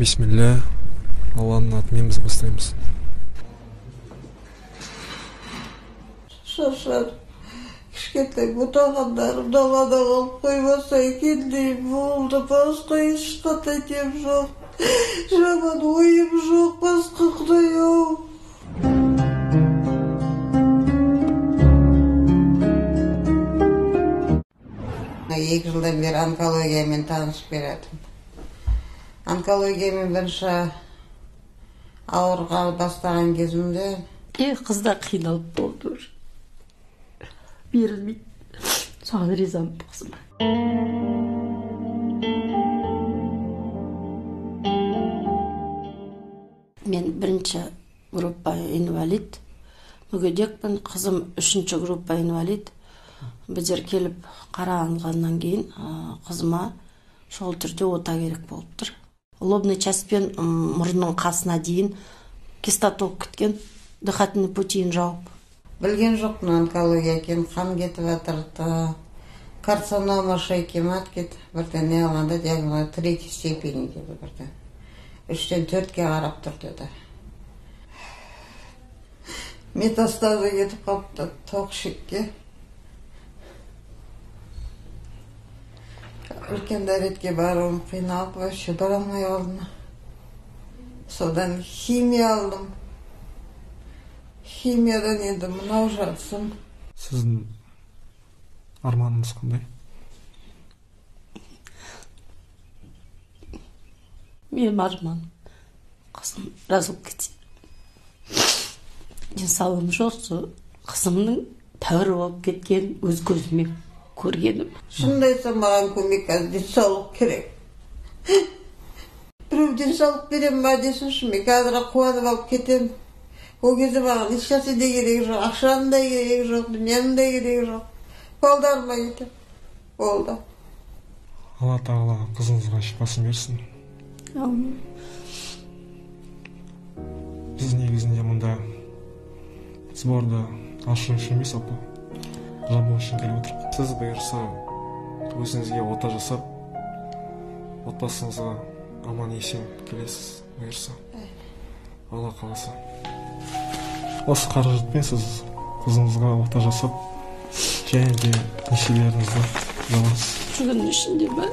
Бисмилля, Алланың атымен біз бастаймыз. Шаршадым. Кішкентай бұтағандарым далада қалып қоймаса екен деймін, болды, басқа ешқандай нем жоқ. Жаман ойым жоқ, басқа, Құдай-ау. 2 жылдан бері онкологиямен танысып келатырмын. Онкологиямен бірінші ауырғалы бастаған кезімде Қыз да қиналып болды уже. Берілмейді. Соған ризамын қызыма. Мен 1-ші группа инвалид, мүгедекпін, қызым 3-ші группа инвалид. Біздер келіп қарағаннан кейін қызыма шұғыл түрде ота керек болып тұр. Лобный частьпен мұрнының қасына дейін киста толып кеткен, дыхательный путейін жауып. Білген жоқпын онкология екен, қан кетіп жатырды, карцинома шейки матки бірден не алғанда диагноз 3-й степени деді бірден. 3-тен 4-ке қарап тұр деді. Метастазы кетіп қалыпты тоқ ішекке. Үлкен дәретке баруым қиналып, вообще бара алмай қалдым. Содан химия алдым. Химиядан енді мынау жатсым. Сіздің арманыңыз қандай? Менің арманым қызым жазылып кетсе. Денсаулығым жоқ, қызымның тәуір болып кеткен өз көзіме көргенім. Шынымды айтсам, маған көмек қазір денсаулық керек. Біреу денсаулық беремін ба десінші, мен қазір қуанып алып кетемін. Ол кезде маған ешнәрсе де керегі жоқ, ақшаның да керегі жоқ, дүниенің де керегі жоқ. Балдарыма кетемін. Болды. Алла тағала қызыңызға шипасын берсін. Әумин. Біз негізінде мұнда сборды ашу үшін емес, апа, жабу үшін келіп отырмыз. Сіз бұйырса өзіңізге ота жасап, отбасыңызға аман есен келесіз, бұйырса. Алла қаласа. Осы қаражатпен сіз қызыңызға ота жасап, және де несиелеріңізді жабасыз. Бүгіннің ішінде ме?